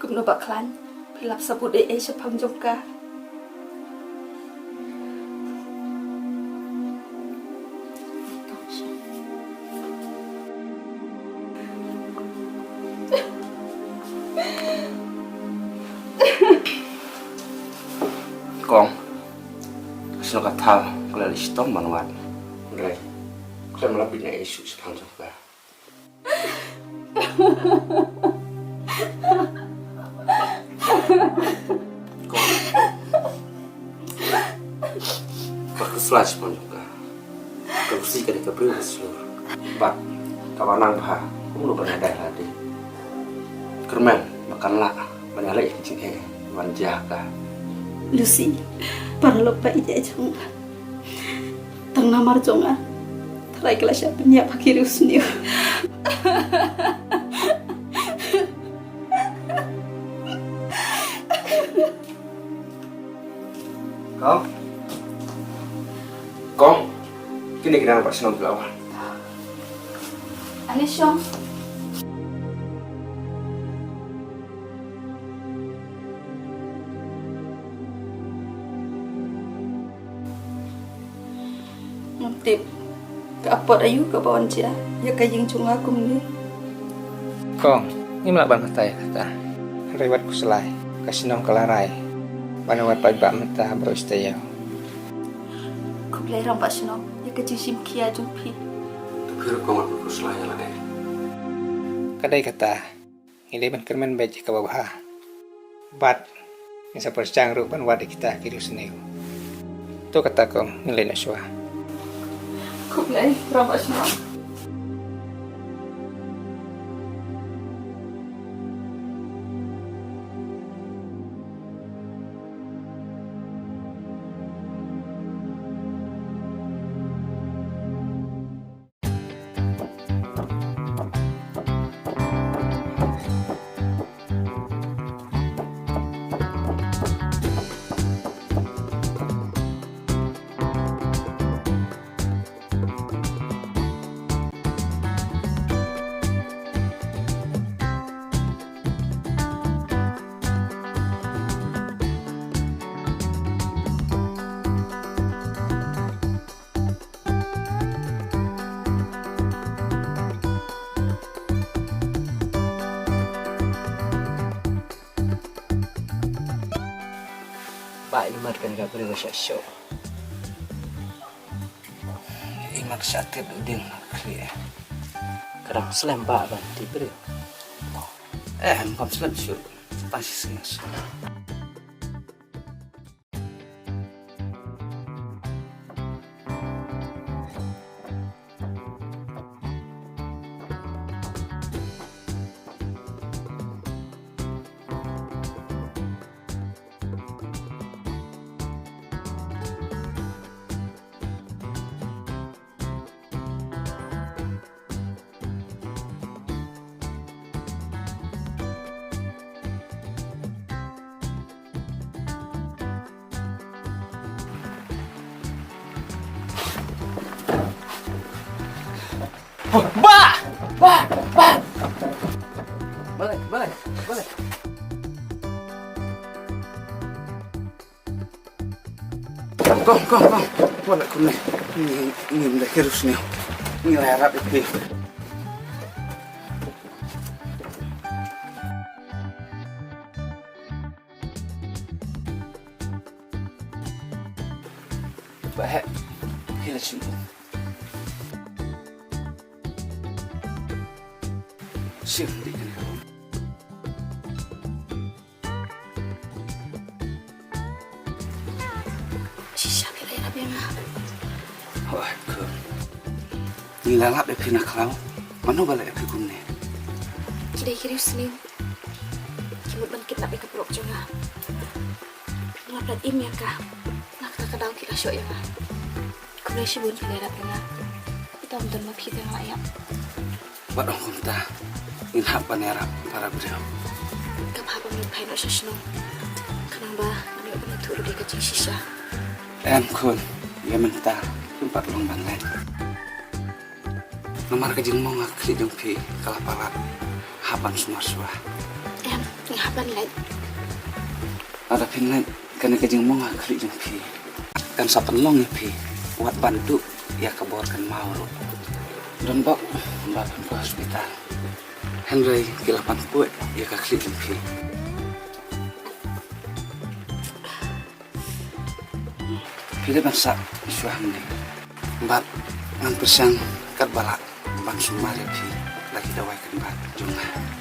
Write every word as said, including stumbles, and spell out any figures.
Kumno Bah Khlaiñ, phi lap sabut ei ei shaphang jong ka? Kong, sngewbha ka thal, ka la leh shitom ban wad. Hynrei khlem lap bit ei ei shuh shaphang jong ka. Kong, ba khuslai shaphang jong ka. Ka Lucy ka dei ka briew ba shlur. Bad kaba nang bha kumno ban ïadei lade. Kyrmen ba kan lah ban ïaleh ïa ka jingeh ban jia ka. Lucy, paralok ba ïeit jong nga. Tang namar jong nga, Trai ka la shah pynïap ha ki riewsniew. Kong. Kong. Kine ki dang ba shnong ki la wan. Ani shong. Ngam tip ka apot aïu kaba wan jia ïa ka ïing jong nga kumne. Kong, ngim lah ban batai kata. Hynrei wat khuslai, ka shnong ka la rai ban wad paidbah mynta ha baroh shi taïew. Khublei Rangbah Shnong ïa ka jingshim khia jong phi. To phi ruh Kong, wat khuslai ïa lade. Ka dei kata. Ngi dei ban kyrmen beit ïa kaba bha. Bad ngin sa pyrshang ruh ban wad ïa kita ki riewsniew. To kata Kong, ngin leit noh shuwa. Khublei Rangbah Shnong. Ba i mat kan ka briew ba shah shoh. I mat shah tip u dieng khlieh. Ka dang slem ba ban tip briew. Eh, em kam slem shuh. Tang shi sngi shuh. Ba! Ba! Ba! Balik, balik, balik. Kong, kong, kong. Wat la kumne. Ngi, ngim da ki riewsniew. Ngi la ïarap ïa phi. Ba heh. Phi la shim. Shim di kane. Shisha phi la ïarap ïa nga. Hooid khun. Ngi la lap ïa phi na khlaw. Mano ba leh ïa phi kumne? Ki dei ki riewsniew. Ki mut ban kidnap ïa ka paralok jong nga. Nga pynlait im ïa ka. Na kata ka daw ki la shoh ïa nga. Khublei shibun phi la ïarap ïa nga. Ita ym don ma phi te nga la ïap. Wat ong kumta, ngin hap ban ïarap para briew. Kam hap ban ïoh phai noh sha shnong. Khnang ba ngan ïoh ban Phi dei ka jingshisha. Em khun, ïa mynta phim pat long ban leh. Namar ka jingmong ha khlieh jong phi ka la palat hap ban sumar shuwa. Em, nga hap ban leh. Lada phin leh, kane ka jingmong ha khlieh jong phi kan sa pynlong ïa phi wat ban duh ïa ka bor kynmaw ruh. Don bok ba phin poi hospital. Hynrei ki la pynpoi ïa ka khlieh jong phi. Phi dei ban sah shuwa hangne. Bad ngan pyrshang katba lah ban sumar ïa phi da ki dawai kynbat jong nga.